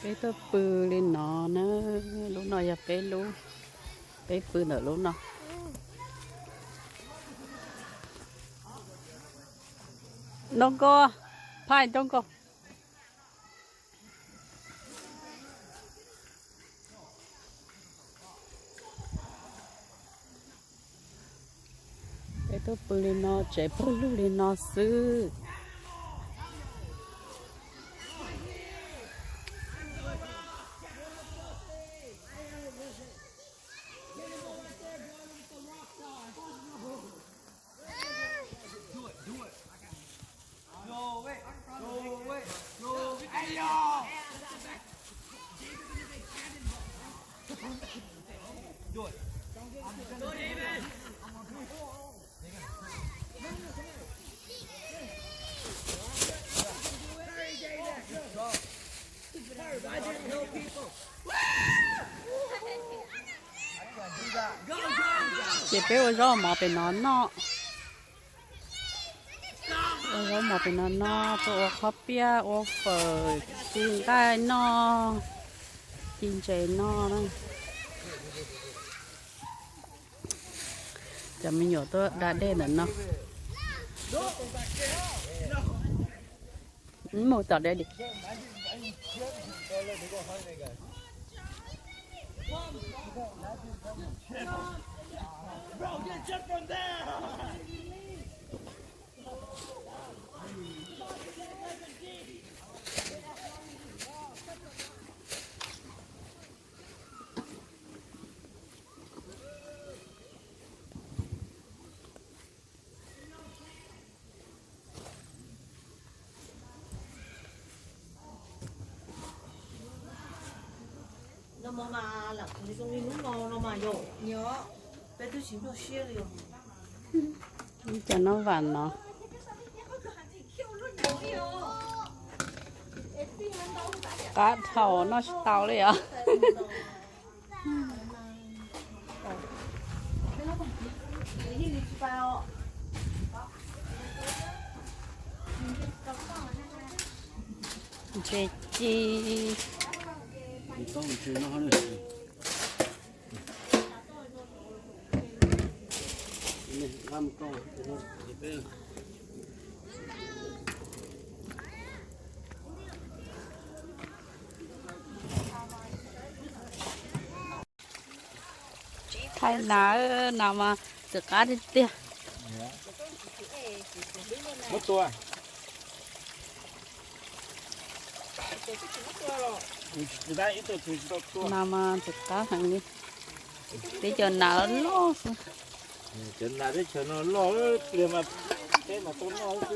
Peb tuaj pw li no na, lub no yog peb lub, peb pw ntawm lub no. Ntoo nkauj, phaij ntoo nkauj. Peb tuaj pw li no, tsev pawg lug li no xwb. Ces peb ua zaub mov pem no noj. Ua zaub mov pem no noj, tuaj ua qhob piaj, ua fawm, ci nqaij noj, ci ntses noj na. Cov me nyuam tuaj da dej ntawm no. Mus tom dej. Cov no vam no. Qab dhau noj tsis tau li os. Ntses ci. Thaij nas, nas mas txawv qab tiag tiag. Nas mas txawv qab heev li. Teb cov nas loj xwb. Cov nas teb chaws no loj, pliag mas peb mas tau noj xwb.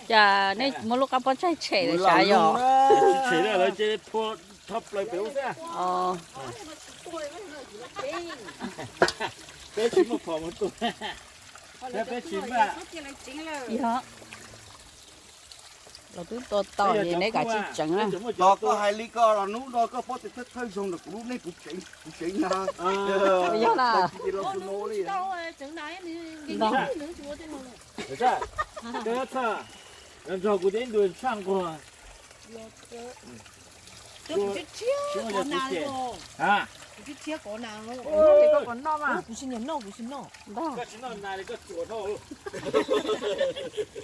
Cas nej muab lub qab pob tsaig tshem lawm sav yog? Tsis tshem li, lawv cia li phua tho plaws pem ub xwb. Peb tsis muaj phom mus tua, peb tsis muaj. Yog, lawv twb tua tau es neb kav tsij tseev na. Los koj hais li ko los hnub no koj paub tias thawj thawj zaug ntawm kuv lub neej kuv tseev na. Yog na. Nrog kuv teb ntua tshaj nquag. Kuv tsis nyiam noj, kuv tsis noj. Koj tsis noj nas li koj tsuas dhau.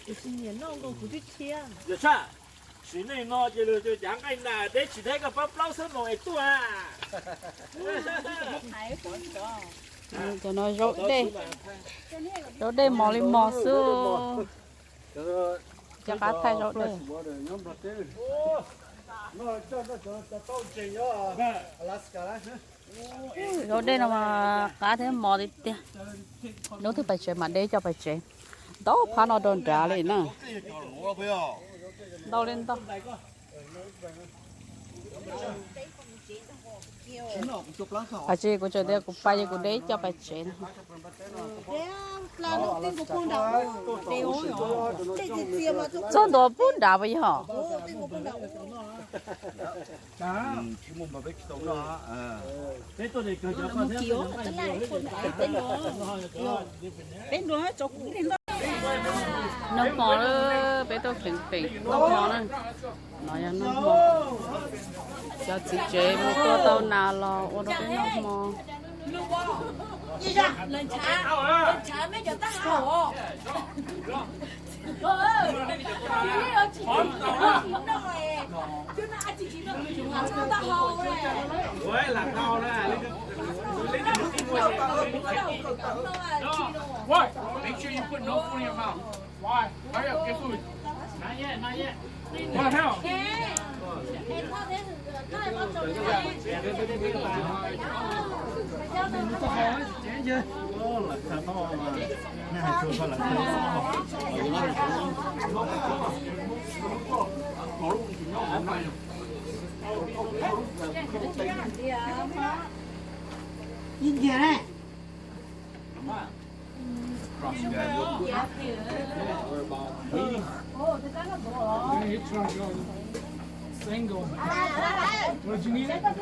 Kuv tsis nyiam noj nkaus, kuv twb thiab. Yog tshaj, sim neej no ces lawv cav nqaij nas deb tsis deb koj pab plaub xab moos es tuaj. Cov no zaub dej, zaub dej mos li mos xwb. Cov qab thaij zaub dej. Zaub dej no mas qab thiab mos tiag tiag. Hnub twg pais tsev mam deb coj pais tsev. Ntau phab no rau nrad li na. Ntau li ntau. Ab tsi, kuv tseem tias kuv pais ces kuv deb coj pais tsev. Txog ntua pub nrad puas yog? Noj hmo lawm, peb tuaj kheev feem noj hmo na. No yog noj hmo. Cov txiv tsev mus tua tau nas los ua rau peb noj hmo. Make sure you put no food in your mouth. Why? Hurry up, get food. Not yet, not yet. What the hell?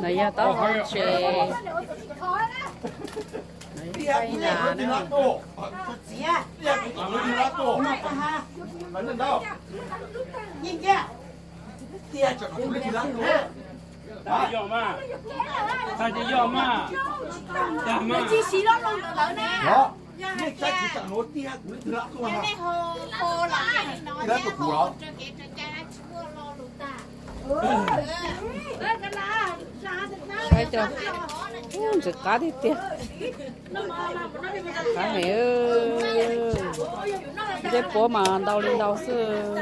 No yog taub hau tsev. Yog mas, tag ces yog mas, tag mas. Saib cov, ub, ntxim qab tiag tiag. Qab heev. Ncej puab mas ntau li ntau xwb.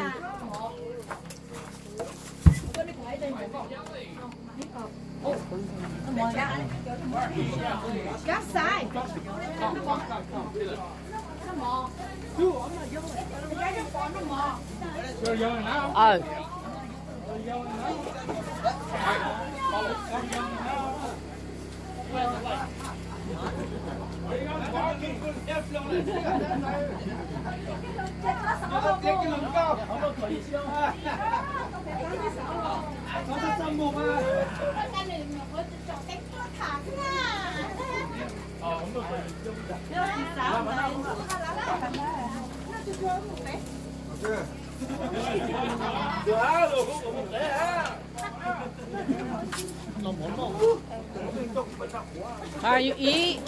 Aw. Are you eat?